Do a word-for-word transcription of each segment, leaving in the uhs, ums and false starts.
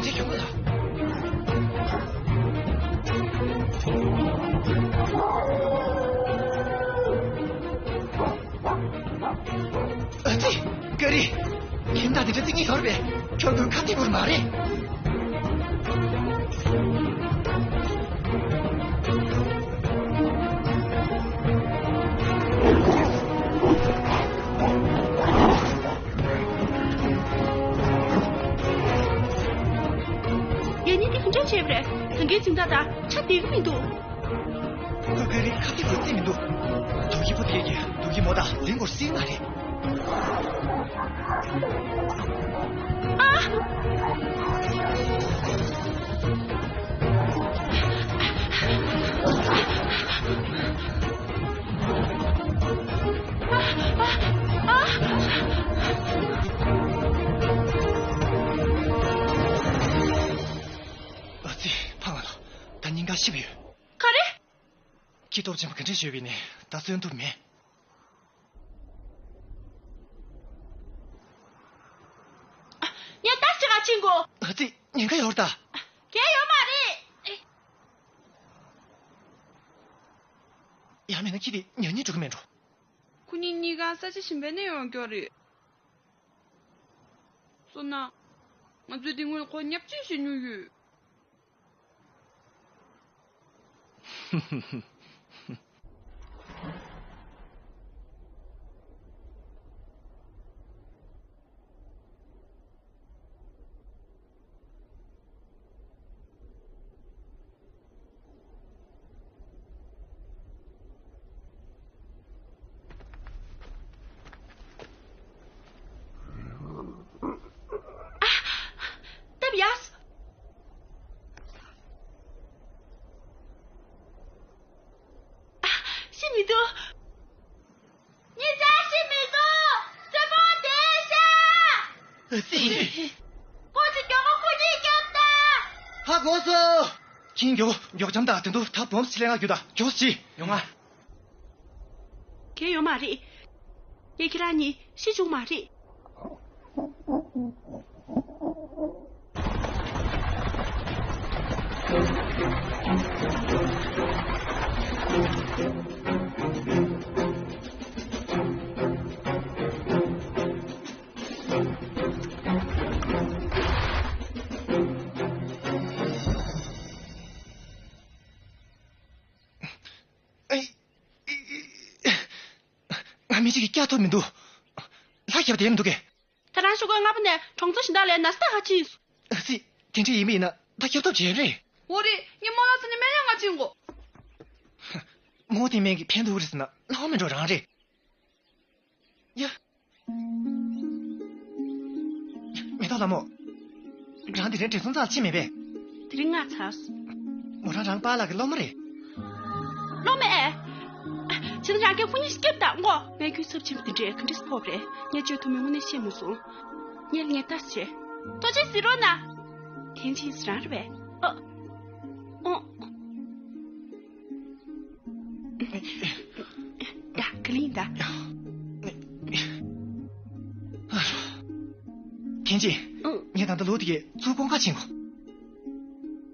ཅི་ཡོང་ལ། ཨ་ཙི། ཀ་རི། ཁྱིམ་བདག་དེ་འདྲ་ཏིང་ངེ་ཡོད་རེད་པས། ཁྱོད་ཚོའི་ཁ་ཐིག་པོར་མ་རེད། ཡ་ཉིན་དེ་ག་འདྲ་བྱས་པ་རེད། ད་གའི་འཛིང་ཐག་དང་ཆ་བསྡད་ཀྱི་མི་འདུག་ཁོས་ཀ་རིའི་ཁ་ཐིག་ཚོ་རྩིས་མི་འདུག་དུག་ཁྱི་ཕོ་དེ་གིས་དུག་ཁྱི་མོ་དང་འཛིང་སྐོར་སྲིད་མ་རེད། ཨ། ཨ་ཙི། ཕངས་ལ། ད་སྙིང་ག་ཤི་བ་ཡོད། ག་རེ། ཁྱི་སྟོབས་ཆེན་པོ་ག་འདྲས་ཞོས་པའི་ནས་ད་གསོན་ཐུབ་མེད། ངས་ཏག་ཅིག་ག་ཕྱིན་གོ། ཨ་ཙི། ཉེན་ཁ་ཡོད་ད། གལ་ཡོད་མ་རེད། ཡང་མིན་ན་ཁྱི་དེ་ཉལ་ཉལ་འགྲོ་གི་མེད་འགྲོ། ཁོ་གཉིས་གཉིས་ཀ་ས་ཆ་གཞན་པ་ནས་ཡོང་རྒྱུ་རེད། སོང་ན། ང་ཚོས་དེ་སྔོན་ཁོ་བརྙས་བཅོས་བྱེད་མྱོང་ཡོད། སྟབས་ཡག་ཤི་མི་འདུག་ཉིན་ལྟར་ཤི་མི་འདུག་བཙུན་མོ་དེ་ཤ། ཨ་ཙི། ཁོ་ཚོས་མགྱོགས་པོ་ཁོ་གཉིས་སྐྱོབ་དང་། ཧ་གོ་སོང་། ཁྱིམ་མགྱོགས་མགྱོགས་འཇམ་དང་དེ་ཚོ་ད་བོམ་སི་ལེ་ང་རྒྱུ་དང་མགྱོགས་ཤི། ཡོང་ང་། གལ་ཡོད་མ་རེད། ངས་ཁྱེད་རང་གཉིས་ཤི་བཅུག་མ་རེད། ང་མི་གཅིག་གིས་བསྐྱལ་ཐུབ་མི་འདུག་ལྷ་རྒྱབ་བསྡད་མི་འདུག་གས། ད་རང་ཤོག་གོ། སྔ་པོ་ནས་གྲོང་ཚོ་གཞན་དག་ལ་ན་ས་ད་ག་ཕྱིན། ཨ་ཙི། དེ་འདྲ་ཡིན་མིན་ན་ད་སྐྱོབ་ཐབས་བྱས་རེད། འོ་རེད། ངས་རྨོ་ལགས་ཚོ་ནས་སྨན་ཡག་ང་བྱིན་གོ། རྨོ་དེ་སྨན་གྱིས་ཕན་ཐོགས་རེད་ཟེར་ན་སླ་བོ་མིན་འགྲོ་རང་རེད། ཡ། མེ་ཏོག་ལྷ་མོ། རང་དེ་རིང་དྲན་གསོ་ཚང་ཕྱིན་མེད་པས། དེ་རིང་ང་ཚར་སོང་། མོ་རང་རང་པཱ་ལགས་ཀྱི་སློབ་མ་རེད། སློབ་མ་ཨེ། བྱས་ན་རང་གིས་ཁོ་གཉིས་སྐྱོབ་དང་ངོ་། སྨན་གྱི་ཚབས་ཆེན་པོ་དེ་འདྲས་ག་འདྲས་ཕོག་པ་རེད། ངས་བཅོས་ཐུབ་མིན་དངོས་གནས་ཤེས་མ་སོང་། ངས་ངས་ལྟ་བྱེད། ཐུགས་རྗེ་གཟིགས་རོགས་གནང་། ཐེན་ཅིན་རང་རེད་པས། ཨ། ཨོ། ད་ག་ལིང་ད། ཐེན་ཅིན། ཨང་། ངས་ད་ལྟ་ལོ་དེ་གའི་ཚུར་ཀོང་ཁ་ཕྱིན་གོ།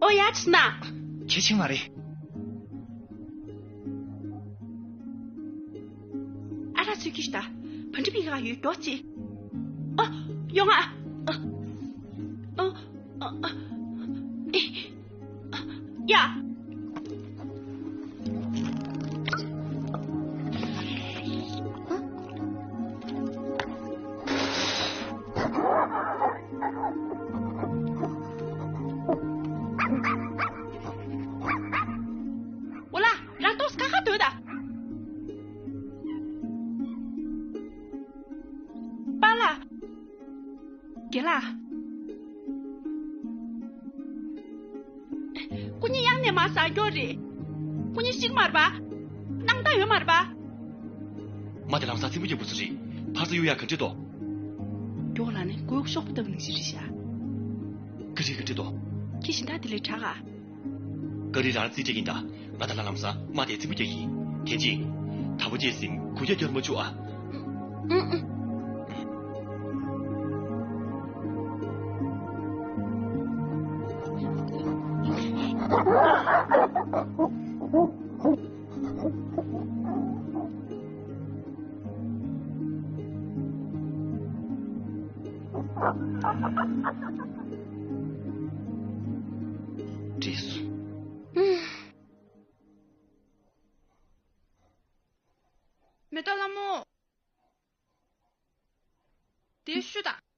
ཨོ་ཡ་ཕྱིན་ན། གལ་ཆེན་མ་རེད། ཨ་ར་ཚུལ་གྱིས་ད། བ་འདྲི་པི་ག་ཡོད་མགྱོགས་ཅི། ཨ། ཡོང་ང་། ཨ། ཨ། ཨ། ཨ། ཨེ། ཡ། འོ་ལ། རང་ཏོག་ཙམ་ཁ་ཁ་སྡོད་ད། པཱ་ལགས། རྒན་ལགས། སྐུ་ཉིད་གཡང་ནས་མར་ཟག་མགྱོགས་རེད། སྐུ་ཉིད་ཤི་གི་མ་རེད་པ། སྣང་དག་ཡོད་མ་རེད་པ། མ་དེ་ལམ་སང་རྩེད་མོ་རྒྱག་དགོས་ས་རེད། ཕར་ཚུར་གཡུག་ཡག་ག་འདྲ་འདུག་མགྱོགས་ལ་ནི་མགོའི་གཤོག་པ་ལྟ་བུ་ནང་བཞིན་རེད་ཤག་ཀ་རི་ག་འདྲ་འདུག་ཁྱི་གཞན་དག་དེ་ལས་དྲག་ག་ཀ་རི་རང་རྩིས་སྤྲད་ཀྱིན་གདའ། ང་དང་ལ་ལམ་སང་མ་དེ་རྩེད་མོ་རྒྱག་གིན། ཐེན་ཅིན། དྲག་པོ་བྱས་ཟིན་གུ་རྒྱ་རྒྱབ་མ་བཅུག་ཨ། ཨུ་ཨུ། བྲིས་སོང་། མེ་ཏོག་ལྷ་མོ། དེ་ཤུ་དང་